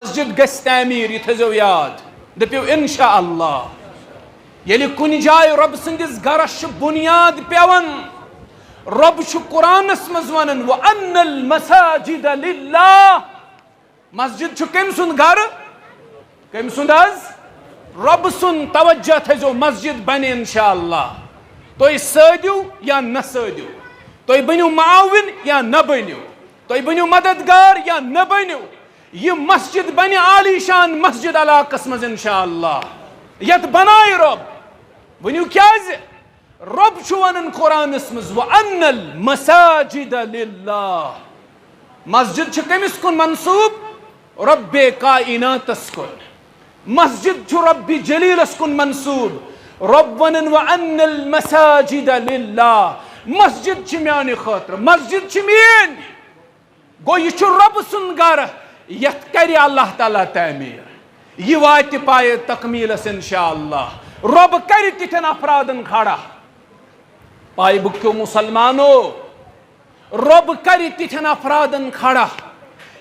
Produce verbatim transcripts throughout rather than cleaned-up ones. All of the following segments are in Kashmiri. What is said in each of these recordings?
مسجد گژھِ تعمیٖر، یہِ تھٲیزیو یاد۔ دٔپِو، "انشاءاللہ۔" ییٚلہِ کُنہِ جایہِ رۄب سٕنٛدِس گرس چھِ بُنیاد پٮ۪وان، رۄب چھُ قرآنس منٛز ونان، "وَأَنَّ الْمَسَاجِدَ لِلَّهِ۔" مسجد چھُ کٔمۍ سُنٛد گرٕ؟ کٔمۍ سُنٛد حظ؟ رۄب سُنٛد۔ توجہ تھٲیزیو، مسجد بنہِ انشاءاللہ۔ تُہۍ سٲدِو یا نہ سٲدِو، تُہۍ بٔنِو معاون یا نہ بٔنِو، تُہۍ بٔنِو مددگار یا نہ بٔنِو، یہِ مسجد بنہِ عالی شان مسجد علاقس منٛز انشاءاللہ، یتھ بنایہِ رۄب۔ ؤنِو کیازِ؟ رۄب چھُ ونان قرآنس منٛز، "وَأَنَّ الْمَسَاجِدَ لِلَّهِ۔" مسجد چھِ کٔمِس کُن منسوب؟ رۄبِ کائناتس کُن۔ مسجد چھُ رۄبِ جلیلس کُن منسوب۔ رۄب ونان، "وَأَنَّ الْمَسَاجِدَ لِلَّهِ۔" مسجد چھِ میانہِ خٲطرٕ، مسجد چھِ میٲنۍ۔ گوٚو، یہِ چھُ رۄب سُنٛد گرٕ، یتھ کرِ اللہ تعالیٰ تعمیٖر۔ یہِ واتہِ پایہِ تکمیٖلس انشاءاللہ۔ رۄب کرِ تِتھٮ۪ن افرادن کھڑا۔ پایہِ بُکیو مسلمانو، رۄب کرِ تِتھٮ۪ن افرادن کھڑا،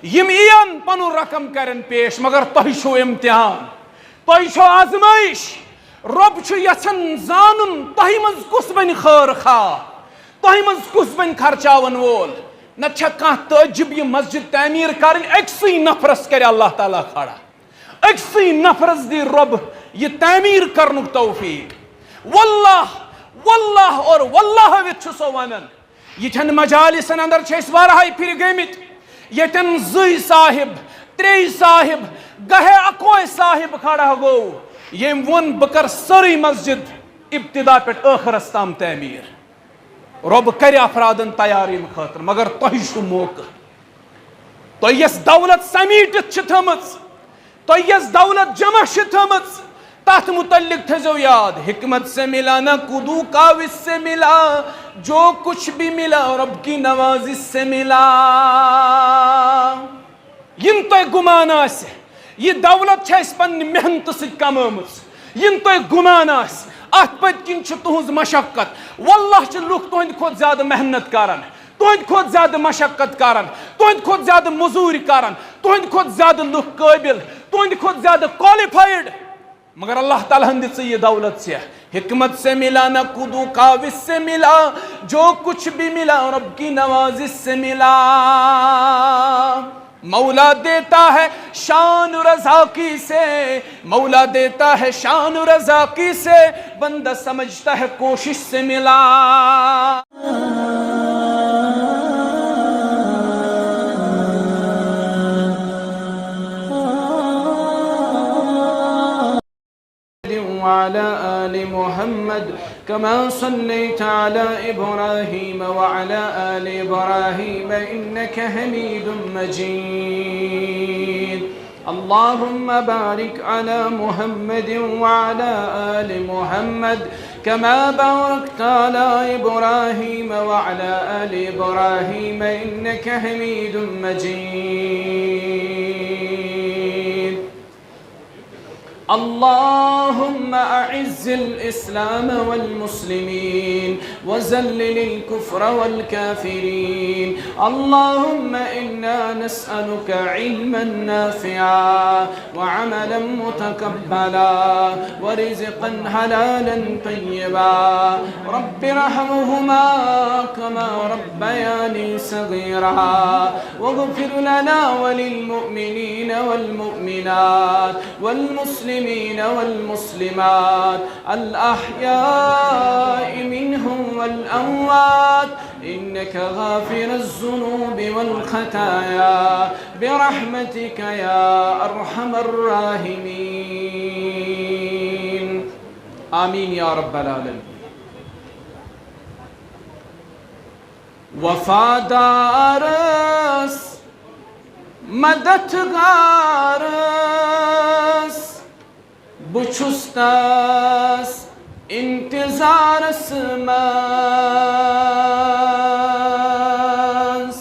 یِم یِین پنُن رقم کرن پیش، مگر تۄہہِ چھُو امتحان، تۄہہِ چھو آزمٲیش۔ رۄب چھُ یژھان زانُن، تۄہہِ منٛز کُس بنہِ خٲر خواہ، تۄہہِ منٛز کُس بنہِ خرچاون وول۔ نتہٕ چھا کانٛہہ تعجب، یہِ مسجد تعمیٖر کرٕنۍ أکسٕے نفرس کرِ اللہ تعالیٰ کھڑا؟ أکسٕے نفرس دی رۄب یہِ تعمیٖر کرنُک توفیق۔ واللہ، واللہ اور واللہ وِتھ چھُ سو ونان، یِتھٮ۪ن مجالسن اندر چھِ أسۍ واریاہے پھرِ گٔمٕتۍ، ییٚتٮ۪ن زٕے صاحب، ترٛے صاحب، گاہے اکوے صاحب کھڑا گوٚو، ییٚمۍ ووٚن، "بہٕ کرٕ سٲرٕے مسجد ابتدا پٮ۪ٹھ ٲخرس تام تعمیٖر۔" رۄب کرِ افرادن تیار ییٚمہِ خٲطرٕ، مگر تۄہہِ چھُ موقعہٕ۔ تۄہہِ یۄس دولت سمیٹِتھ چھِ تھٲمٕژ، تۄہہِ یۄس دولت جمع چھِ تھٲمٕژ، تتھ متعلق تھٲیزیو یاد، "حکمت سے ملا نہ کدو کاوش سے ملا، جو کچھ بھی ملا رب کی نوازش سے ملا۔" یِنہٕ تۄہہِ گُمان آسہِ، یہِ دولت چھِ اَسہِ پننہِ محنتہٕ سۭتۍ کمٲمٕژ۔ یِنہٕ تۄہہِ گُمان آسہِ، اَتھ پٔتۍ کِنۍ چھِ تُہٕنٛز مشقت۔ واللہ چھِ لُکھ تُہٕنٛدِ کھۄتہٕ زیادٕ محنت کران، تُہٕنٛدِ کھۄتہٕ زیادٕ مشقت کران، تُہٕنٛدِ کھۄتہٕ زیادٕ مٔزوٗرۍ کران، تُہٕنٛدِ کھۄتہٕ زیادٕ لُکھ قٲبِل، تُہٕنٛدِ کھۄتہٕ زیادٕ qualified۔ مگر اللہ تعالیٰ ہن دِژ یہِ دولت ژےٚ۔ حکمت سے ملا نہ کدو کاوش سے ملا، جو کچھ بھی ملا رب کی نوازش سے ملا۔ مولا دیتا ہے شان رضا کی سے، مولا دیتا ہے شان رضا کی سے، بندہ سمجھتا ہے کوشش سے ملا۔ وعلى آل محمد كما صليت على إبراهيم وعلى آل إبراهيم إنك حميد مجيد. اللهم بارك على محمد وعلى آل محمد كما باركت على إبراهيم وعلى آل إبراهيم إنك حميد مجيد. اللهم أعز الإسلام والمسلمين وذلل الكفر والكافرين. اللهم إنا نسألك علما نافعا وعملا متقبلا ورزقا حلالا طيبا. رب ارحمهما كما ربياني صغيرا. واغفر لنا وللمؤمنين والمؤمنات والمسلمين والمسلمات الأحياء منهم والأموات إنك غافر الذنوب والخطايا برحمتك يا أرحم الراحمين. آمين يا رب العالمين. وفادارس، مددگارس، بہٕ چھُس تس انتظارس منٛز۔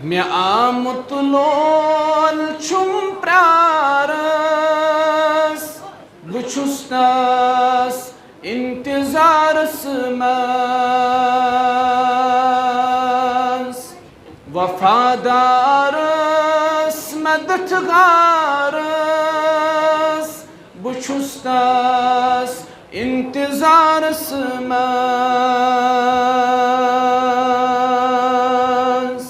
مےٚ آمُت لول چھُم پرارس، بہٕ چھُس تس انتظارس منٛز۔ وفادارس، مدد تتھ غارس، بہٕ چھُس تس انتظارس منٛز۔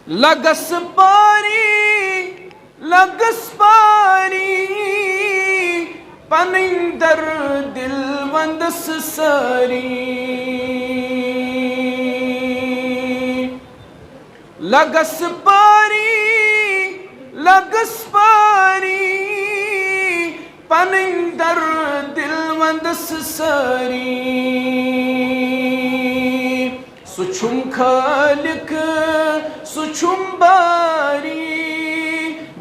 لگس پاری، لگس پاری، پنٕنۍ درد دل ونٛدس سٲری۔ لگس پاری، لگس پاری، پنٕنۍ درد دل ونٛدس سٲری۔ سُہ چھُم خالق، سُہ چھُم باری،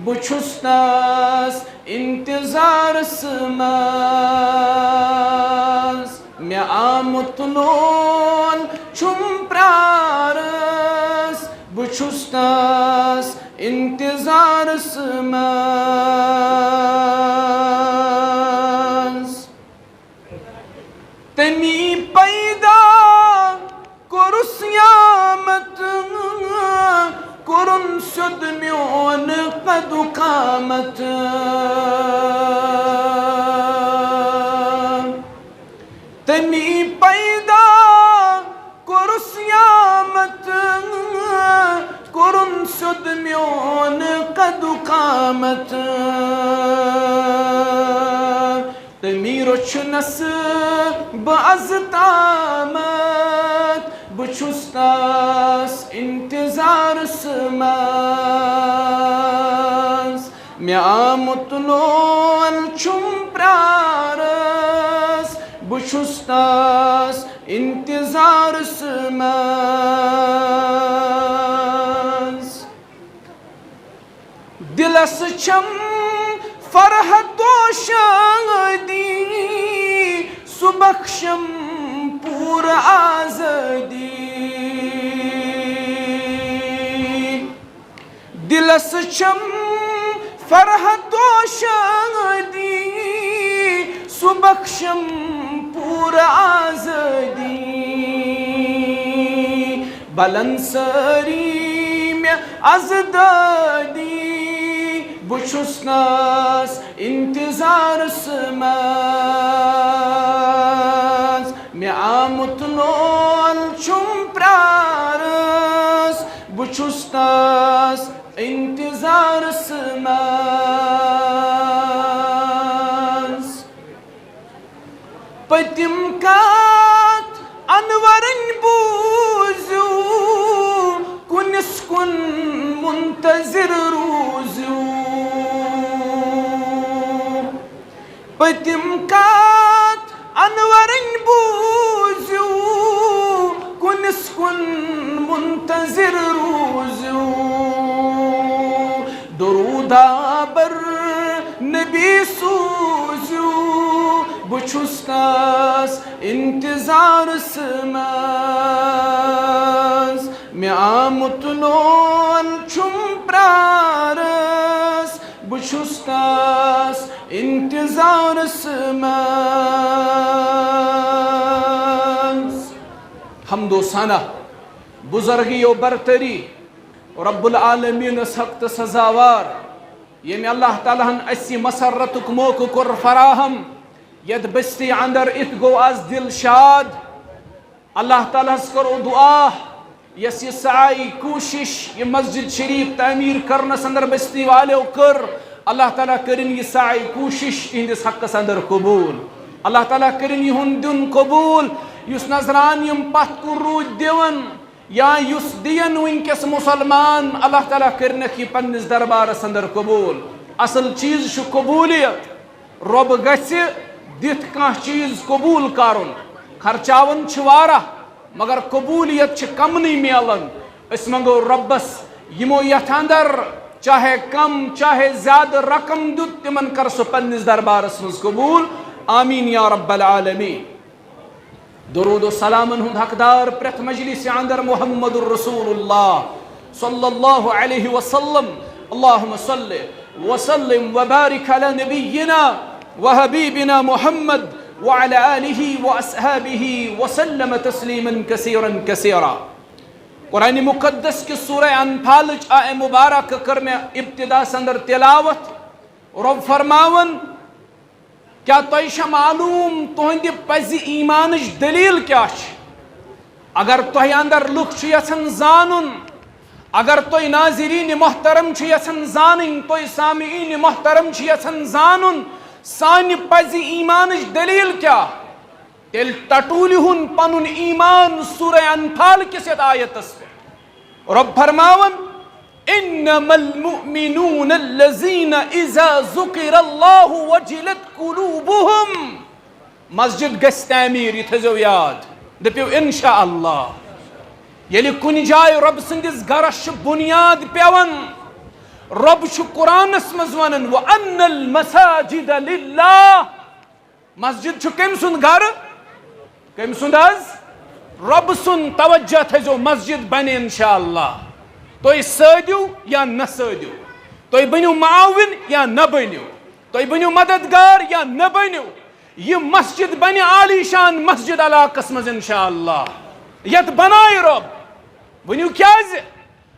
بہٕ چھُس تس انتظارس منٛز۔ مےٚ آمُت لول چھُم پرارس، بہٕ چھُس تس انتظارس منٛز۔ تٔمی پیدا کوٚرُس نیامت، کوٚرُن سیوٚد میون قد و قامت۔ تٔمی پیدا کوٚرُس نیامت، کوٚرُن سیوٚد میون قد و قامت۔ تٔمی رچھنس بہٕ از تامتھ، بہٕ چھُس تس انتظارس منٛز۔ مےٚ آمُت لول چھُم پرارس، بہٕ چھُس تس انتظارس منٛز۔ دلس چھم فرحت و شادی، سُہ بخشم پوٗرٕ آزٲدی۔ دلس چھم فرحت و شادی، سُہ بخشم پوٗرٕ آزٲدی۔ بلن سٲری مےٚ از دٲدی، بہٕ چھُس نس انتظارس منٛز۔ مےٚ آمُت لول چھُم پرارس، بہٕ چھُس تس انتظارس منٛز۔ پٔتِم کتھ انورٕنۍ بوٗزِو، کُنِس کُن منتظر روٗزِو۔ پٔتِم کتھ انورٕنۍ بوٗزِو، کُنِس کُن منتظر روٗزِو۔ درود آبر نبی سوٗزِو، بہٕ چھُس تس انتظارس منٛز۔ مےٚ آمُت لول چھُم پرارس، بہٕ چھُس تس انتظارس منٛز۔ حمد و ثنا بزرگی و برتری رب العالمینس حق تہٕ سزاوار، ییٚمۍ اللہ تعالیٰ ہن اسہِ یہِ مسرتُک موقعہٕ کوٚر فراہم، یتھ بستی اندر اِتھ گوٚو از دل شاد۔ اللہ تعالیٰ ہس کرو دعا، یۄس یہِ سعی کوٗشش، یہِ مسجد شریف تعمیٖر کرنس اندر بستی والیو کٔر، اللہ تعالیٰ کٔرِن یہِ سعی کوٗشش تِہنٛدِس حقس اندر قبوٗل۔ اللہ تعالیٰ کٔرِن یِہُنٛد دیُن قبوٗل، یُس نذران یِم پتھ کُن روٗدۍ دِوان یا یُس دِین وٕنکیٚس مُسلمان، اللہ تعالیٰ کٔرِنکھ یہِ پننِس دربارس اندر قبوٗل۔ اصل چیٖز چھُ قبوٗلیت۔ رۄب گژھِ دِتھ کانٛہہ چیٖز قبوٗل کرُن۔ خرچاوان چھِ واریاہ، مگر قبوٗلیت چھِ کمنٕے میلان۔ أسۍ منٛگو رۄبس یِمو یتھ اندر چاہے کم چاہے زیادٕ رقم دیُت، تِمن کر سُہ پننِس دربارس منٛز قبوٗل۔ آمین یا رب العالمین۔ درود و سلامن ہُنٛد حقدار پرٛٮ۪تھ مجلس اندر محمد رسول اللہ صلی اللہ علیہ وسلم۔ اللہم صل وسلم وبارک علی نبینا وحبیبنا محمد وعلی آلہ واصحابہ وسلم تسلیما کثیرا کثیرا۔ قرآن مقدس کہِ سورہ انفالٕچ آیہ مبارکہ کٔر مےٚ ابتداہس اندر تلاوت۔ رۄب فرماوان، کیٛاہ تۄہہِ چھا معلوم تُہنٛدِ پزِ ایمانٕچ دلیل کیٛاہ چھِ؟ اگر تۄہہِ اندر لُکھ چھِ یژھان زانُن، اگر تُہۍ ناظرین محترم چھِ یژھان زانٕنۍ، تُہۍ سامعین محترم چھِ یژھان زانُن، سانہِ پزِ ایمانٕچ دلیل کیٛاہ؟ تیٚلہِ ٹٹوٗلہِ ہُن پنُن ایمان سورہ انفال کِس یتھ آیتس پٮ۪ٹھ۔ رۄب فرماوان، "انما المؤمنون الذين اذا ذكر الله وجلت قلوبهم۔" مسجد گژھِ تعمیٖر، یہِ تھٲیزیو یاد، دٔپِو انشاءاللہ۔ ییٚلہِ کُنہِ جایہِ رۄب سٕنٛدِس گرس چھُ بُنیاد پٮ۪وان، رۄب چھُ قرآنس منٛز ونان، "وان المساجد للہ۔" مسجد چھُ کٔمۍ سُنٛد گرٕ؟ کٔمۍ سُنٛد حظ؟ رۄبہٕ سُنٛد۔ توجہ تھٲیزیو، مسجد بنہِ انشاءاللہ۔ تُہۍ سٲدِو یا نہ سٲدِو، تُہۍ بٔنِو معاون یا نہ بٔنِو، تُہۍ بٔنِو مددگار یا نہ بٔنِو، یہِ مسجد بنہِ عالی شان مسجد علاقس منٛز انشاءاللہ، یتھ بنایہِ رۄب۔ ؤنِو کیازِ؟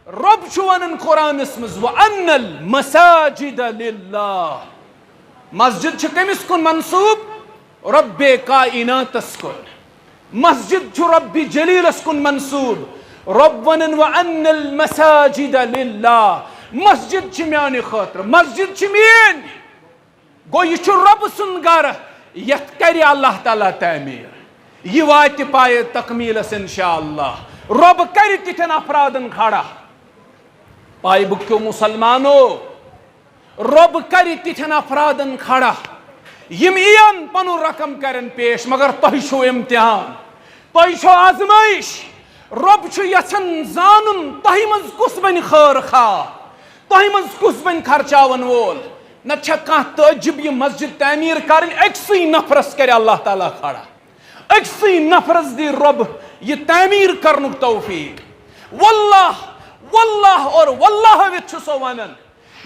رۄب چھُ ونان قرآنس منٛز، "وان المساجد للہ۔" مسجد چھِ کٔمِس کُن منسوب؟ رۄبِ کائناتس کُن۔ مسجد چھُ رۄبِ جلیلس کُن منسوب۔ رۄب ونان، "وان المساجد للہ۔" مسجد چھِ میانہِ خٲطرٕ، مسجد چھِ میٲنۍ۔ گوٚو، یہِ چھُ رۄبہٕ سُنٛد گرٕ، یتھ کرِ اللہ تعالیٰ تعمیٖر۔ یہِ واتہِ پایہِ تکمیٖلس انشاءاللہ۔ رۄب کرِ تِتھٮ۪ن افرادن کھڑا۔ پایہِ بُکیو مسلمانو، رۄب کرِ تِتھٮ۪ن افرادن کھڑا، یِم یِین پنُن رقم کرن پیش، مگر تۄہہِ چھُو امتحان، تۄہہِ چھو آزمٲیش۔ رۄب چھُ یژھان زانُن، تۄہہِ منٛز کُس بنہِ خٲر خواہ، تۄہہِ منٛز کُس بنہِ خرچاون وول۔ نتہٕ چھا کانٛہہ تعجب، یہِ مسجد تعمیٖر کرٕنۍ، أکسٕے نفرس کرِ اللہ تعالیٰ کھڑا، أکسٕے نفرس دی رۄب یہِ تعمیٖر کرنُک توفیق۔ واللہ، واللہ اور واللہ ؤتھۍ چھُ سو ونان،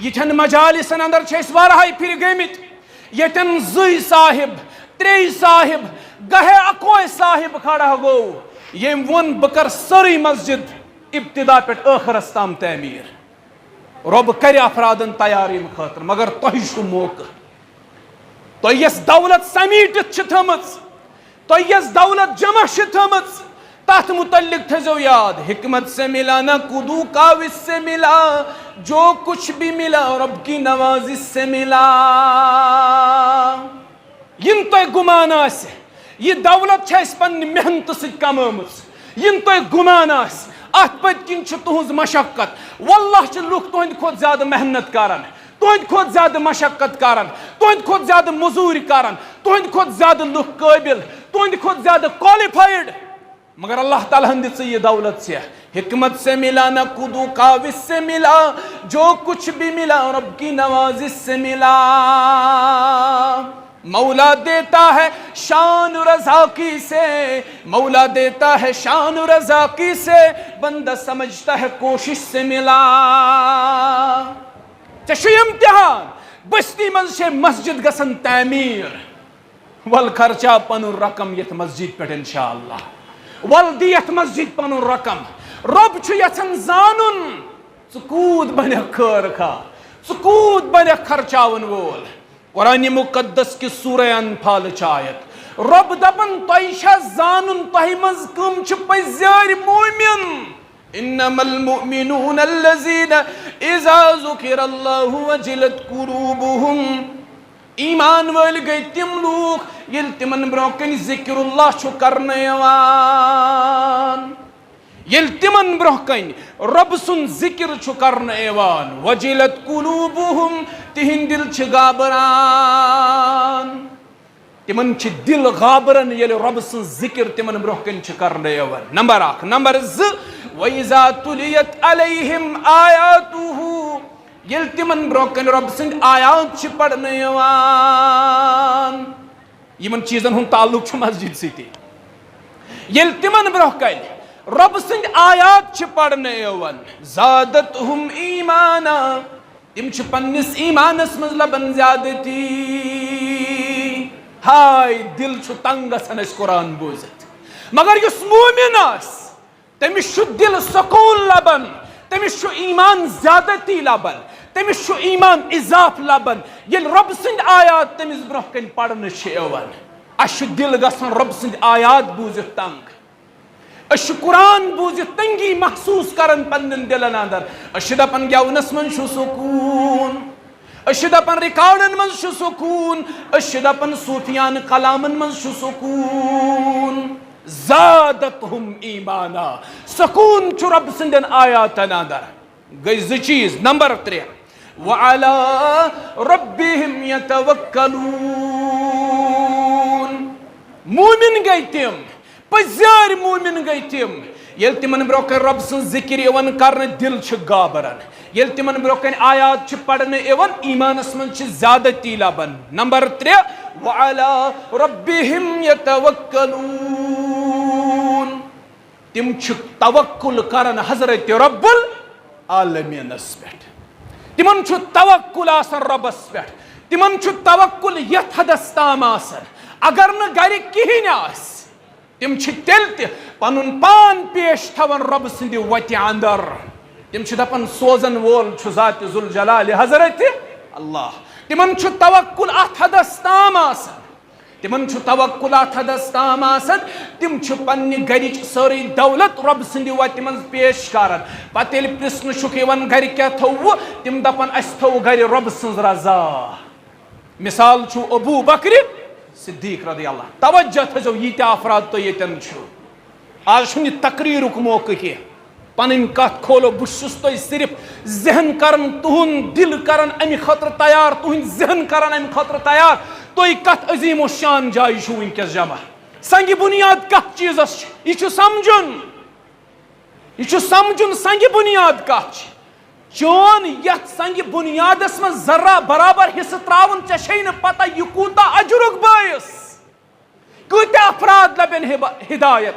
یِتھٮ۪ن مجالسن اندر چھِ أسۍ واریاہے پھرِ گٔمٕتۍ، ییٚتٮ۪ن زٕے صاحب، ترٛے صاحب، گاہے اکوے صاحب کھڑا گوٚو، ییٚمۍ ووٚن، "بہٕ کرٕ سٲرٕے مسجد ابتدا پٮ۪ٹھ ٲخرس تام تعمیٖر۔" رۄب کرِ افرادن تیار ییٚمہِ خٲطرٕ، مگر تۄہہِ چھُ موقعہٕ۔ تۄہہِ یۄس دولت سمیٹِتھ چھِ تھٲمٕژ، تۄہہِ یۄس دولت جمع چھِ تھٲمٕژ، تتھ متعلق تھٲیزیو یاد، "حکمت سے ملا نہ کدو کاوش سے ملا، جو کچھ بھی ملا رب کی نوازش سے ملا۔" یِنہٕ تۄہہِ گُمان آسہِ، یہِ دولت چھِ اَسہِ پننہِ محنتہٕ سۭتۍ کمٲمٕژ۔ یِنہٕ تۄہہِ گُمان آسہِ، اَتھ پٔتۍ کِنۍ چھِ تُہٕنٛز مشقت۔ واللہ چھِ لُکھ تُہنٛدِ کھۄتہٕ زیادٕ محنت کران، تُہنٛدِ کھۄتہٕ زیادٕ مشقت کران، تُہنٛدِ کھۄتہٕ زیادٕ مٔزوٗرۍ کران، تُہنٛدِ کھۄتہٕ زیادٕ لُکھ قٲبِل، تُہنٛدِ کھۄتہٕ زیادٕ qualified۔ مگر اللہ تعالیٰ ہن دِژ یہِ دولت ژےٚ۔ حکمت سے ملا نہ کدو کاوش سے ملا، جو کچھ بھی ملا رب کی نوازش سے ملا۔ مولا دیتا ہے شان رضا کی سے، مولا دیتا ہے شان رضا کی سے، بندہ سمجھتا ہے کوشش سے ملا۔ ژےٚ چھُے امتحان، بستی منٛز چھے مسجد گژھان تعمیٖر۔ ول خرچا پنُن رقم یتھ مسجد پٮ۪ٹھ انشاءاللہ۔ ول دِ یتھ مسجد پنُن رقم۔ رۄب چھُ یژھان زانُن، ژٕ کوٗت بنکھ خٲر خواہ، ژٕ کوٗت بنکھ خرچاون وول۔ قرآن مقدس کہِ سورہ انفال چھ آیت۔ رۄب دپان، تۄہہِ چھا زانُن، تۄہہِ منٛز کم چھِ پٔزۍ یٲرۍ مومن؟ انما المؤمنون الذين اذا ذكر الله وجلت قلوبهم۔ ایمان وٲلۍ گٔے تِم لوٗکھ، ییٚلہِ تِمن برٛونٛہہ کنہِ ذکر اللہ چھُ کرنہٕ یِوان، ییٚلہِ تِمن برٛونٛہہ کنہِ رۄب سُنٛد ذکر چھُ کرنہٕ یِوان، وجلت قلوبهم، تِہنٛدۍ دِل چھِ گابران۔ تِمن چھِ دِل گابران، ییٚلہِ رۄب سٕنٛز ذِکِر تِمن برٛونٛہہ کنہِ چھِ کرنہٕ یِوان۔ نمبر اکھ۔ نمبر زٕ، وَإِذَا تُلِيَتْ عَلَيْهِمْ آيَاتُهُ، ییٚلہِ تِمن برٛونٛہہ کنہِ رۄب سٕنٛدۍ آیات چھِ پرنہٕ یِوان۔ یِمن چیٖزن ہُنٛد تعلق چھُ مسجد سۭتی۔ ییٚلہِ تِمن برٛونٛہہ کنہِ رۄب سٕنٛدۍ آیات چھِ پرنہٕ یِوان، زادتہم ایمانا، تِم چھِ پننِس ایمانس منٛز لبان زیادتی۔ ہاے، دل چھُ تنگ گژھان اسہِ قرآن بوٗزِتھ۔ مگر یُس مومن آسہِ، تٔمِس چھُ دِل سکوٗن لبان، تٔمِس چھُ ایمان زیادتی لبان، تٔمِس چھُ ایمان اضافہٕ لبان، ییٚلہِ رۄب سٕنٛدۍ آیات تٔمِس برٛونٛہہ کنہِ پرنہٕ چھِ یِوان۔ اسہِ چھُ دِل گژھان رۄب سٕنٛدۍ آیات بوٗزِتھ تنگ۔ أسۍ چھِ قرآن بوٗزِتھ تنگی محسوٗس کران پننٮ۪ن دِلن اندر۔ أسۍ چھِ دپان، گٮ۪ونس منٛز چھُ سکوٗن، أسۍ چھِ دپان، ریکارڈن منٛز چھُ سکوٗن، أسۍ چھِ دپان، صوفیانہٕ کلامن منٛز چھُ سکوٗن۔ زادتہم ایمانا، سکوٗن چھُ رۄب سٕنٛدٮ۪ن آیاتن اندر۔ گٔے زٕ چیٖز۔ نمبر ترٛےٚ، وعلی ربہم یتوکلون۔ مومن گٔے تِم، پٔزۍ یٲرۍ مومن گٔے تِم، ییٚلہِ تِمن برٛونٛہہ کنہِ رۄب سٕنٛز ذِکِر یِوان کرنہٕ، دِل چھُ گابران۔ ییٚلہِ تِمن برٛونٛہہ کنہِ آیات چھِ پرنہٕ یِوان، ایمانس منٛز چھِ زیادتی لبان۔ نمبر ترٛےٚ، وعلی ربہم یتوکلون۔ تِم چھِ توکل کران حضرت رب العالمینس پٮ۪ٹھ۔ تِمن چھُ توکل آسان رۄبس پٮ۪ٹھ۔ تِمن چھُ توکل یتھ حدس تام آسان، اگر نہٕ گرِ کِہیٖنۍ آسہِ، تِم چھِ تیٚلہِ تہِ پنُن پان پیش تھاوان رۄب سٕنٛدِ وتہِ اندر۔ تِم چھِ دپان، سوزن وول چھُ ذات ذوالجلال حضرت اللہ۔ تِمن چھُ توکل اتھ حدس تام آسان، تِمن چھُ توکل اتھ حدس تام آسان، تِم چھِ پننہِ گرِچ سٲرٕے دولت رۄب سٕنٛدِ وتہِ منٛز پیش کران۔ پتہٕ ییٚلہِ پرژھنہٕ چھُکھ یِوان، گرِ کیٛاہ تھوٚوٕ؟ تِم دپان، اسہِ تھوٚو گرِ رۄب سٕنٛز رضا۔ مثال چھُ ابو بکر صدیق رضی اللہ۔ توجہ تھٲیزیو، ییٖتیٛاہ افراد تُہۍ ییٚتٮ۪ن چھِو، آز چھُنہٕ یہِ تقریٖرُک موقعہٕ کینٛہہ۔ پنٕنۍ کتھ کھولو، بہٕ چھُس تۄہہِ صرف ذہن کران تُہُنٛد دِل کران امہِ خٲطرٕ تیار، تُہٕنٛدۍ ذہن کران امہِ خٲطرٕ تیار، تُہۍ کتھ عظیم الشان جایہِ چھِو وٕنکیٚس جمع۔ سنگِ بنیاد کتھ چیٖزس چھُ؟ یہِ چھُ سمجھُن، یہِ چھُ سمجھُن سنگِ بنیاد کتھ چھِ۔ چون یتھ سنگِ بنیادس منٛز ذرہ برابر حصہٕ تراوُن، ژےٚ چھے نہٕ پتہ یہِ کوٗتاہ اجرُک بٲعث۔ کۭتیاہ افراد لبن ہبا-، ہدایت،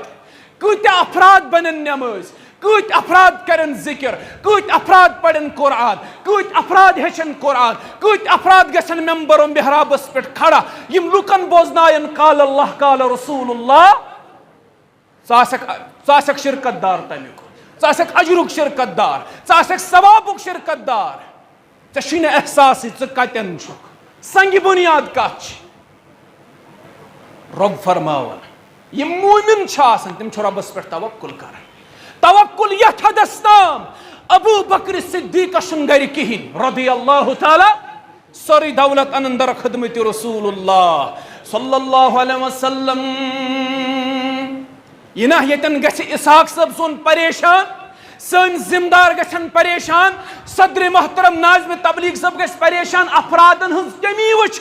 کۭتیاہ افراد بنن نمٲز، کۭتۍ افراد کرن ذکر، کۭتۍ افراد پرن قرآن، کۭتۍ افراد ہیٚچھن قرآن، کۭتۍ افراد گژھن ممبر و محرابس پٮ۪ٹھ کھڑا، یِم لُکن بوزناین قال اللہ قال رسول اللہ۔ ژٕ آسکھ، ژٕ آسکھ شرکت دار تمیُک، ژٕ آسکھ اجرُک شرکت دار، ژٕ آسکھ ثوابُک شرکت دار۔ ژےٚ چھُے نہٕ احساسٕے ژٕ کتٮ۪ن چھُکھ۔ سنگِ بنیاد کتھ چھِ؟ رۄب فرماوان، یِم مومن چھِ آسان، تِم چھِ رۄبس پٮ۪ٹھ توکل کران۔ توکل یتھ حدس تام، ابو بکر صدیقس چھُنہٕ گرِ کِہینۍ، رضی اللہ تعالیٰ، سٲرٕے دولت انن در خدمت رسول اللہ صلی اللہ علیہ وسلم۔ یہِ نہ ییٚتٮ۪ن گژھِ اسحاق صٲب سون پریشان، سٲنۍ ذمہٕ دار گژھن پریشان، صدر محترم ناظم تبلیغ صٲب گژھِ پریشان، افرادن ہٕنٛز کمی وٕچھ۔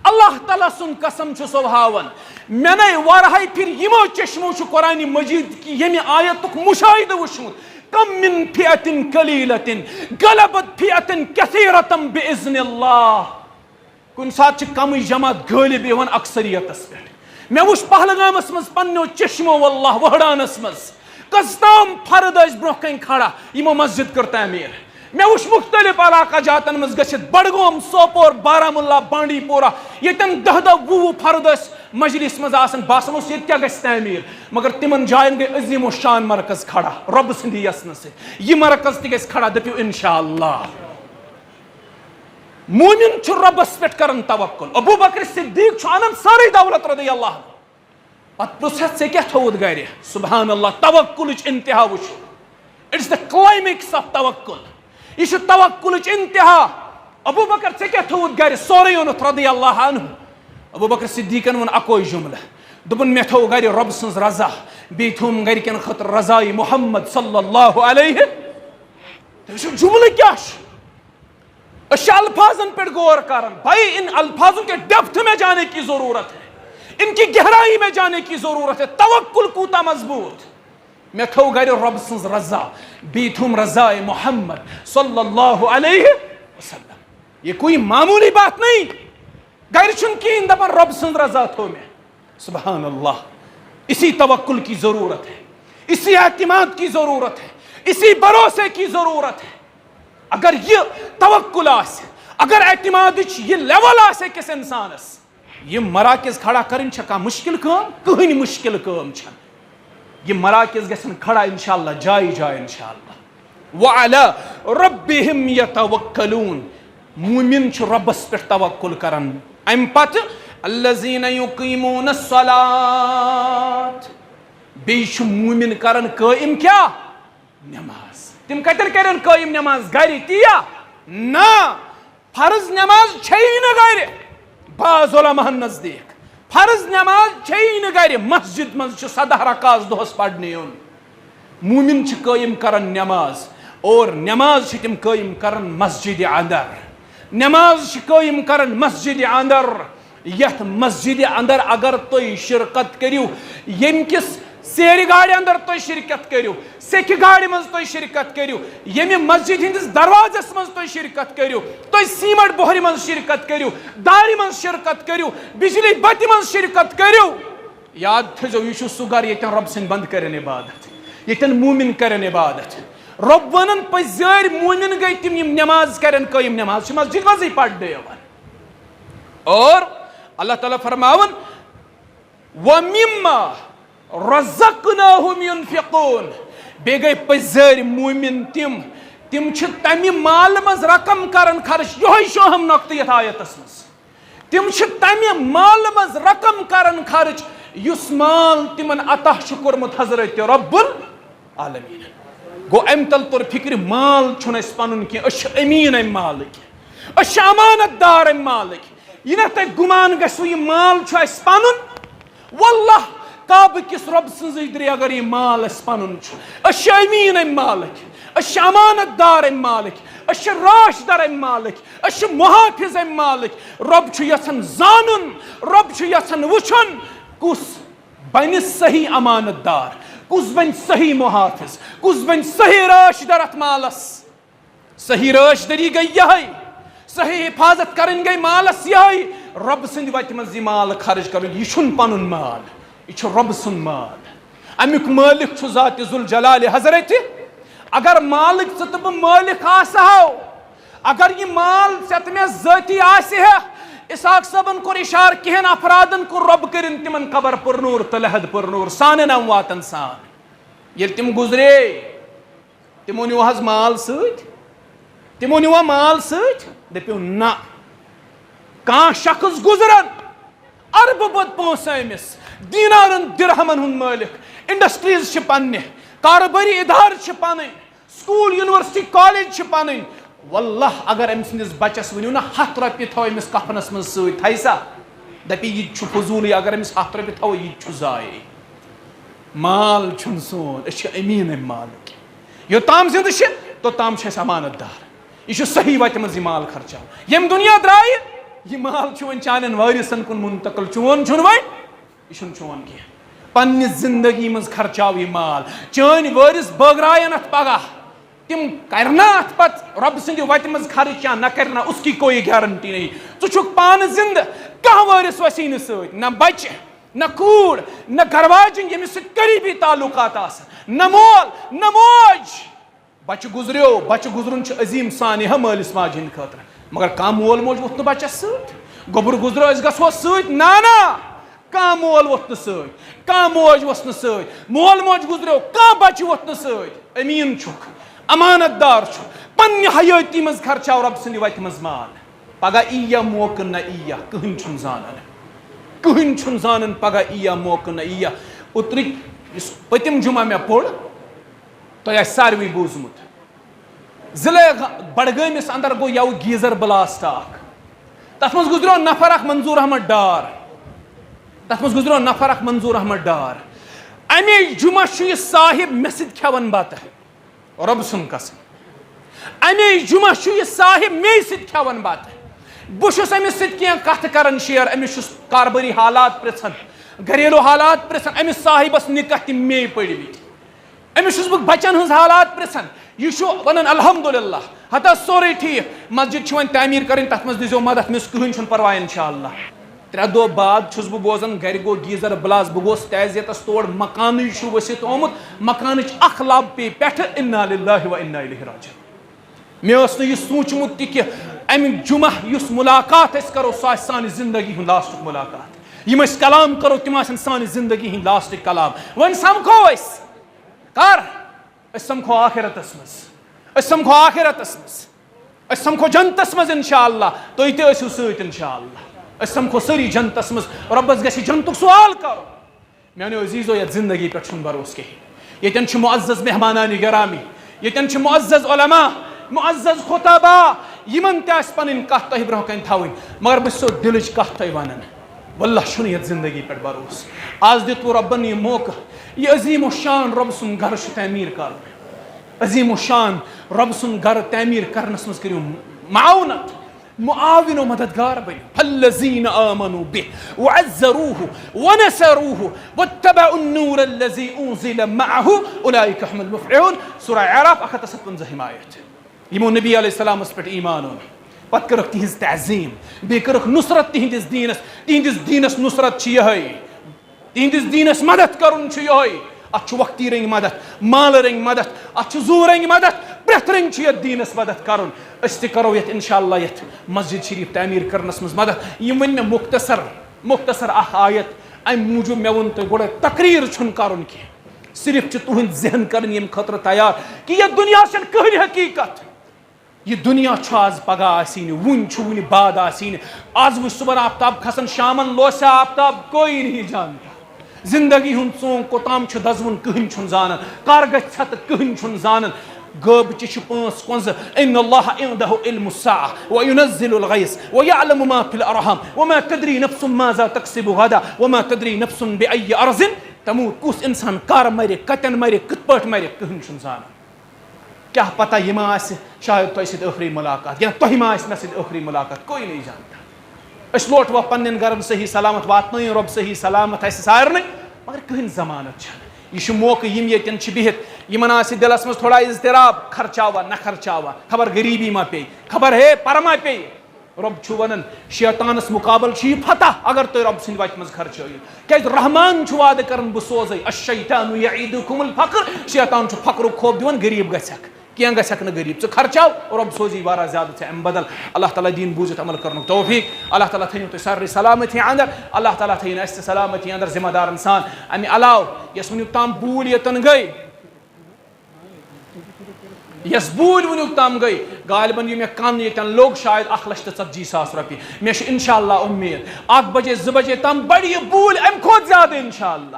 اللہ تعالیٰ سُنٛد قسم چھُ سو ہاوان، مےٚ نے واریاہے پھر یِمو چشمو چھُ قرآن مجید کہِ ییٚمہِ آیتُک مشاہدٕ وٕچھمُت، کم من فئة قلیلة غلبت فئة کثیرة بإذن اللہ۔ کُنہِ ساتہٕ چھِ کمٕے جماعت غٲلب یِوان اکثریتس پٮ۪ٹھ۔ مےٚ وُچھ پہلگامس منٛز پننیو چشمو، واللہ، وہڑانس منٛز کٔژ تام فرد ٲسۍ برونٛہہ کنہِ کھڑا، یِمو مسجد کٔر تعمیٖر۔ مےٚ وُچھ مختلف علاقہ جاتن منٛز گٔژھِتھ، بڈگوم، سوپور، بارہمولہ، بانڈی پورہ، ییٚتٮ۪ن دَہ دَہ وُہ وُہ فرد ٲسۍ مجلس منٛز آسان، باسان اوس ییٚتہِ کیٛاہ گژھِ تعمیٖر، مگر تِمن جاین گٔے عظیم الشان مرکز کھڑا رۄبہٕ سٕنٛدِ یژنہٕ سۭتۍ۔ یہِ مرکز تہِ گژھِ کھڑا، دٔپِو انشاءاللہ۔ مومن چھُ رۄبس پٮ۪ٹھ کران توکل۔ ابو بکر صدیق چھُ انان سٲرٕے دولت رضی اللہ عنہ۔ پتہٕ پرژھ ہس، ژےٚ کیٛاہ تھوٚوُتھ گرِ؟ سبحان اللہ، توکلٕچ انتہا وٕچھِو۔ It's the climax of توکل۔ یہِ چھُ توکلٕچ انتہا۔ ابو بکر، ژےٚ کیٛاہ تھوٚوُتھ گرِ؟ سورُے اوٚنُتھ رضی اللہ عنہ۔ ابو بکر صدیقن ووٚن اکوے جملہٕ، دوٚپُن، مےٚ تھوٚو گرِ رۄب سٕنٛز رضا، بیٚیہِ تھوٚوُم گرِکٮ۪ن خٲطرٕ رضایہِ محمد صلی اللہ علیہ۔ تٔمۍ سُنٛد جملہٕ کیٛاہ چھُ؟ أسۍ چھِ الفاظن پٮ۪ٹھ غور کران۔ بھائی، ان الفاظوں کے ڈیپتھ میں جانے کی ضرورت ہے، ان کی گہرائی میں جانے کی ضرورت ہے۔ توکل کوٗتاہ مضبوٗط۔ مےٚ تھٲو گرِ رۄب سٕنٛز رضا، بیٚیہِ تھٲوٕم رضایہِ محمد صلی اللہ علیہ وسلم۔ یہ کوئی معمولی بات نہیں۔ گرِ چھُنہٕ کِہیٖنۍ، دَپان رۄب سٕنٛز رضا تھٲو مےٚ۔ سبحان اللہ۔ اسی توکل کی ضرورت ہے، اسی اعتماد کی ضرورت ہے، اسی بھروسے کی ضرورت ہے۔ اگر یہِ توکل آسہِ، اگر اعتمادٕچ یہِ لیول آسہِ أکِس انسانس، یِم مراکز کھڑا کرٕنۍ چھےٚ کانٛہہ مشکل کٲم؟ کٕہٕنۍ مشکل کٲم چھَنہٕ۔ یہِ مراکز گژھن کھڑا انشاءاللہ، جایہِ جایہِ انشاءاللہ۔ وعلی ربہم یتوکلون۔ مومن چھُ رۄبس پٮ۪ٹھ توکل کران۔ امہِ پتہٕ الذین یقیمون الصلاۃ۔ بیٚیہِ چھُ مومن کران قٲیِم کیٛاہ؟ نماز۔ تِم کتٮ۪ن کرن قٲیِم نماز؟ گرِ تیا؟ نہ۔ فرض نماز چھیی نہٕ گرِ۔ بعض علماہن نزدیک فرض نماز چھیی نہٕ گرِ۔ مسجد منٛز چھِ سداہ رکاژ دۄہس پرنہِ یُن۔ مومن چھِ قٲیِم کران نماز، اور نماز چھِ تِم قٲیِم کران مسجد اندر۔ نماز چھِ قٲیِم کران مسجد اندر۔ یتھ مسجد اندر اگر تُہۍ شرکت کٔرِو، ییٚمہِ کِس سیرِ گاڑِ اندر تُہۍ شرکت کٔرِو، سیٚکہِ گاڑِ منٛز تُہۍ شرکت کٔرِو، ییٚمہِ مسجد ہٕنٛدِس دروازس منٛز تُہۍ شرکت کٔرِو، تُہۍ سیمٹ بۄہرِ منٛز شرکت کٔرِو، دارِ منٛز شرکت کٔرِو، بجلی بتہِ منٛز شرکت کٔرِو، یاد تھٲیزیو، یہِ چھُ سُہ گرٕ ییٚتٮ۪ن رۄب سٕنٛدۍ بنٛدٕ کرن عبادت، ییٚتٮ۪ن مومن کرن عبادت۔ رۄب ونان، پٔزۍ یٲرۍ مومن گٔے تِم، یِم نماز کرن قٲیِم۔ نماز چھِ مسجد منٛزٕے پرنہٕ یِوان۔ اور اللہ تعالیٰ فرماوان، ومما رزقناہم ینفقون۔ بیٚیہِ گٔے پٔزۍ یٲرۍ مومن تِم، تِم چھِ تمہِ مالہٕ منٛز رقم کران خرٕچ۔ یِہوٚے چھُ اہم نۄقطہٕ یتھ آیتس منٛز۔ تِم چھِ تمہِ مالہٕ منٛز رقم کران خرٕچ، یُس مال تِمن عطا چھُ کوٚرمُت حضرت رب العالمین۔ گوٚو، امہِ تل توٚر فکرِ، مال چھُنہٕ اسہِ پنُن کینٛہہ، أسۍ چھِ امین امہِ مالٕکۍ، أسۍ چھِ امانت دار امہِ مالٕکۍ۔ یہِ نہ تۄہہِ گُمان گژھِوٕ، یہِ مال چھُ اسہِ پنُن۔ واللہ، کعبہٕ کِس رۄب سٕنٛزٕے درِ اگر یہِ مال اسہِ پنُن چھُ، أسۍ چھِ امین امہِ مالٕکۍ، أسۍ چھِ امانت دار امہِ مالٕکۍ، أسۍ چھِ راشدار امہِ مالٕکۍ، أسۍ چھِ محافظ امہِ مالٕکۍ۔ رۄب چھُ یژھان زانُن، رۄب چھُ یژھان وٕچھُن، کُس بنہِ صحیح امانت دار، کُس بنہِ صحیح محافظ، کُس بنہِ صحیح راشدار اتھ مالس۔ صحیح راشداری گٔے یہے، صحیح حفاظت کرٕنۍ گٔے مالس یہے۔ رۄب سٕنٛدِ وتہِ منٛز یہِ مال خرٕچ کرُن، یہِ چھُنہٕ پنُن مال، یہِ چھُ رۄب سُنٛد مال۔ امیُک مٲلِک چھُ ذات ذوالجلال حضرت۔ اگر مالٕکۍ ژٕ تہٕ بہٕ مٲلِک آسہٕ ہاو، اگر یہِ مال ژےٚ تہٕ مےٚ ذٲتی آسہِ ہے، اسحاق صٲبن کوٚر اشارٕ، کینٛہن افرادن کوٚر رۄب کٔرِن تِمن قبر پُرنوٗر تہٕ لحد پُرنوٗر، سانٮ۪ن امواتن سان۔ ییٚلہِ تِم گُزرے، تِمو نیوٗ حظ مال سۭتۍ؟ تِمو نیوٗوا مال سۭتۍ؟ دٔپِو نہ۔ کانٛہہ شخص گُزرن، اربہٕ بٔد پونٛسہٕ أمِس، دینارن درہمن ہُنٛد مٲلِک، انڈسٹریز چھِ پننہِ، کارٕبٲری ادارٕ چھِ پنٕنۍ، سکوٗل، یونیورسٹی، کالج چھِ پنٕنۍ۔ واللہ، اگر أمۍ سٕنٛدِس بچس ؤنِو نہ، ہتھ رۄپیہِ تھاو أمِس کفنس منٛز سۭتۍ، تھایہِ سا؟ دپہِ، یہِ تہِ چھُ فضوٗلٕے، اگر أمِس ہتھ رۄپیہِ تھاوو، یہِ تہِ چھُ ضایعٕے۔ مال چھُنہٕ سون، أسۍ چھِ أمیٖن اَمہِ مالٕکۍ۔ یوٚتام زِندٕ چھِ، توٚتام چھِ أسۍ امانت دار۔ یہِ چھُ صحیح وَتہِ منٛز یہِ مال خرچاوُن۔ ییٚمہِ دُنیا درٛایہِ، یہِ مال چھُ وۄنۍ چانٮ۪ن وٲرِثن کُن منتقل، چون چھُنہٕ وۄنۍ، یہِ چھُنہٕ چون کینٛہہ۔ پننہِ زندگی منٛز خرچاو یہِ مال۔ چٲنۍ وٲرِث بٲگراین اَتھ پگاہ۔ تِم کرنا اتھ پتہٕ رۄب سٕنٛدِ وتہِ منٛز خرٕچ یا نہ کرنا، اس کی کوئی گارنٹی نہیں۔ ژٕ چھُکھ پانہٕ زندٕ، کانٛہہ وٲرِث وسی نہٕ سۭتۍ، نہ بچہِ، نہ کوٗر، نہ گرواجِنۍ، ییٚمِس سۭتۍ قریبی تعلقات آسن، نہ مول، نہ موج۔ بچہِ گُزریو، بچہِ گُزرُن چھُ عظیٖم سانحہ مٲلِس ماجہِ ہٕنٛدِ خٲطرٕ، مگر کانٛہہ مول موج ووٚتھ نہٕ بچس سۭتۍ۔ گوٚبُر گُزریو، أسۍ گژھوس سۭتۍ؟ نہ، نہ۔ کانٛہہ مول ووٚتھ نہٕ سۭتۍ، کانٛہہ موج ووٚتھ نہٕ سۭتۍ، مول موج گُزریو، کانٛہہ بچہِ ووٚتھ نہٕ سۭتۍ۔ أمیٖن چھُکھ، امانت دار چھُکھ، پننہِ حیٲتی منٛز خرچاو رۄب سٕنٛدِ وتہِ منٛز مال۔ پگاہ یی یا موقعہٕ نہ یی یا، کٕہٕنۍ چھُنہٕ زانان۔ کٕہٕنۍ چھُنہٕ زانان پگاہ یی یا موقعہٕ نہ یی یا۔ اوترٕکۍ یُس پٔتِم جمعہ مےٚ پوٚر، تۄہہِ آسہِ ساروٕے بوٗزمُت۔ ضلع بڈگٲمِس اندر گوٚو یَوٕ گیٖزر بلاسٹ اکھ۔ تتھ منٛز گُزریو نفر اکھ، منظور احمد ڈار۔ تتھ منٛز گُزریو نفر اکھ، منظور احمد ڈار۔ اَمے جمعہ چھُ یہِ صاحب مےٚ سۭتۍ کھٮ۪وان بتہٕ۔ رۄب سُنٛد قسم۔ اَمے جمعہ چھُ یہِ صاحب مے سۭتۍ کھٮ۪وان بتہٕ۔ بہٕ چھُس أمِس سۭتۍ کینٛہہ کتھٕ کران شیئر، أمِس چھُس کاربٲری حالات پرژھان، گھریلو حالات پرژھان، أمِس صاحبس نکاح تہِ مے پٔرمٕتۍ۔ أمِس چھُس بہٕ بچن ہٕنٛز حالات پرژھان، یہِ چھُ ونان الحمدللہ، ہتا سورُے ٹھیٖک، مسجد چھِ وۄنۍ تعمیٖر کرٕنۍ، تتھ منٛز دیٖزیو مدد، مےٚ چھُ کٕہٕنۍ چھُنہٕ پرواے انشاءاللہ۔ ترٛےٚ دۄہ بعد چھُس بہٕ بوزان، گرِ گوٚو گیٖزر بلاس، بہٕ گوس تعزیتس تور، مکانٕے چھُ ؤسِتھ آمُت، مکانٕچ اکھ لب پیٚیہِ پٮ۪ٹھٕ، انا للہ و انا الیہ راجعون۔ مےٚ اوس نہٕ یہِ سوٗنٛچمُت تہِ کہِ امہِ جمعہ یُس مُلاقات أسۍ کرو، سُہ آسہِ سانہِ زندگی ہُنٛد لاسٹُک مُلاقات۔ یِم أسۍ کلام کرو، تِم آسن سانہِ زندگی ہٕنٛدۍ لاسٹٕکۍ کلام۔ وۄنۍ سمکھو أسۍ۔ کر؟ أسۍ سمکھو آخرتس منٛز۔ أسۍ سمکھو آخرتس منٛز۔ أسۍ سمکھو جنتس منٛز انشاءاللہ۔ تُہۍ تہِ ٲسِو سۭتۍ انشاءاللہ۔ أسۍ سمکھو سٲری جنتس منٛز۔ رۄبس گژھِ جنتُک سوال کرُن۔ میانیو عزیزو، یتھ زندگی پٮ۪ٹھ چھُنہٕ بھروسہٕ کِہیٖنۍ۔ ییٚتٮ۪ن چھِ معزز مہمانان گرامی، ییٚتٮ۪ن چھِ معزز علماء، معزز خطباء، یِمن تہِ آسہِ پنٕنۍ کتھ تۄہہِ برونٛہہ کنہِ تھاوٕنۍ، مگر بہٕ چھُسو دلٕچ کتھ تۄہہِ ونان۔ واللہ چھُنہٕ یتھ زندگی پٮ۪ٹھ بھروسہٕ۔ آز دیُتوٕ رۄبن یہِ موقعہٕ، یہِ عظیم الشان رۄب سُنٛد گرٕ چھُ تعمیٖر کرُن۔ عظیم الشان رۄب سُنٛد گرٕ تعمیٖر کرنس منٛز کٔرِو معاونت، معاون و مددگار بٔنِو۔ فالذین آمنوا به وعزروه ونصروه واتبعوا النور الذي انزل معه اولئک هم المفلحون۔ سورہ اعراف اکھ ہتھ تہٕ ستوَنزاہِم آیت۔ یِمو نبی علیہ السلامس پٮ۪ٹھ ایمان اوٚن، پتہٕ کٔرٕکھ تِہنٛز تعظیم، بیٚیہِ کٔرٕکھ نصرت تِہنٛدِس دیٖنس، تِہنٛدِس دیٖنس نصرت چھِ یِہوٚے، تِہنٛدِس دیٖنس مدد کرُن چھُ یِہوٚے۔ اتھ چھُ وقتی رنگۍ مدد، مالہٕ رنگۍ مدد، اتھ چھُ زُو رنگۍ مدد، پرٛٮ۪تھ رنگۍ چھُ یتھ دیٖنس مدد کرُن۔ أسۍ تہِ کرو یتھ انشاءاللہ، یتھ مسجد شریف تعمیٖر کرنس منٛز مدد۔ یِم ؤنۍ مےٚ مختصر، مختصر اکھ آیت، امہِ موٗجوٗب مےٚ ووٚن تۄہہِ گۄڈے، تقریر چھُنہٕ کرُن کینٛہہ، صرف چھِ تُہنٛدۍ ذہن کرٕنۍ ییٚمہِ خٲطرٕ تیار کہِ یتھ دُنیاہس چھنہٕ کٕہٕنۍ حقیقت۔ یہِ دُنیا چھُ آز پگاہ آسی نہٕ، وُنہِ چھُ، وُنہِ بعد آسی نہٕ۔ آز وٕچھ صُبحن آفتاب کھسان، شامن لوسہِ آفتاب، کوئی نہیں جانتا۔ زندگی ہُنٛد ژونگ کوٚتام چھُ دزوُن، کٕہٕنۍ چھُنہٕ زانان۔ کر گژھِ ژھٮ۪تہٕ، کٕہٕنۍ چھُنہٕ زانان۔ غٲبچہِ چھِ پانٛژھ کۄنٛزٕ، ان اللہ عنده علم الساعة وينزل الغيث ويعلم ما في الارحام وما تدري نفس ماذا تكسب غدا وما تدري نفس بأي ارض تموت۔ کُس انسان کر مرِ، کتٮ۪ن مرِ، کِتھ پٲٹھۍ مرِ، کٕہٕنۍ چھُنہٕ زانان۔ کیا پتہ، یہِ ما آسہِ شاید تۄہہِ سۭتۍ ٲخری ملاقات، یا تۄہہِ ما آسہِ مےٚ سۭتۍ ٲخری ملاقات، کوئی نہیں جانتا۔ أسۍ لوٹوا پننٮ۪ن گرن صحیح سلامت، واتنٲیِن رۄب صحیح سلامت اسہِ سارنٕے، مگر کٕہٕنۍ ضمانت چھنہٕ۔ یہِ چھُ موقعہٕ، یِم ییٚتٮ۪ن چھِ بِہِتھ، یِمن آسہِ دِلس منٛز تھوڑا اضطراب، خرچاوا نہ خرچاوا، خبر غریبی ما پیٚیہِ، خبر ہے پرٕ ما پیٚیہِ۔ رۄب چھُ ونان، شیطانس مقابل چھُ یہِ فتح، اگر تُہۍ رۄب سٕنٛدِ وتہِ منٛز خرچٲیِو۔ کیازِ رحمان چھُ وعدٕ کران، بہٕ سوزے، الشیطان یعیدکم الفقر، شیطان چھُ فقرُک خوف دِوان، غریب گژھکھ، کینٛہہ گژھکھ نہٕ غریب، ژٕ خرچاو، رۄب سوزی واریاہ زیادٕ ژےٚ امہِ بدل۔ اللہ تعالیٰ دِیِن بوٗزِتھ عمل کرنُک توفیق۔ اللہ تعالیٰ تھٲیِن تُہۍ سارنٕے سلامتی اندر، اللہ تعالیٰ تھٲیِن اسہِ تہِ سلامتی اندر ذمہ دارن سان۔ امہِ علاوٕ یۄس وٕنیُک تام بوٗلۍ ییٚتٮ۪ن گٔے، یۄس بوٗلۍ وٕنیُک تام گٔے، غالباً یہِ مےٚ کَن ییٚتٮ۪ن لوٚگ، شاید اکھ لچھ تہٕ ژتجی ساس رۄپیہِ۔ مےٚ چھِ انشاءاللہ اُمید، اکھ بجے، زٕ بجے تام بڑِ یہِ بوٗلۍ اَمہِ کھۄتہٕ زیادٕ انشاءاللہ۔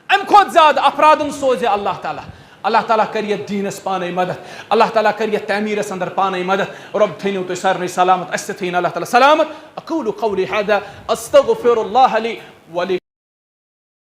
اَمہِ کھۄتہٕ زیادٕ افرادن سوزِ اللہ تعالیٰ۔ اللہ تعالیٰ کرِ یتھ دیٖنس پانے مدد، اللہ تعالیٰ کرِ یتھ تعمیٖرس اندر پانے مدد۔ رۄب تھٲینو تُہۍ سارنٕے سلامت، اسہِ تہِ تھٲیِن اللہ تعالیٰ سلامت۔ اقول قولی هذا استغفر الله لي ولكم۔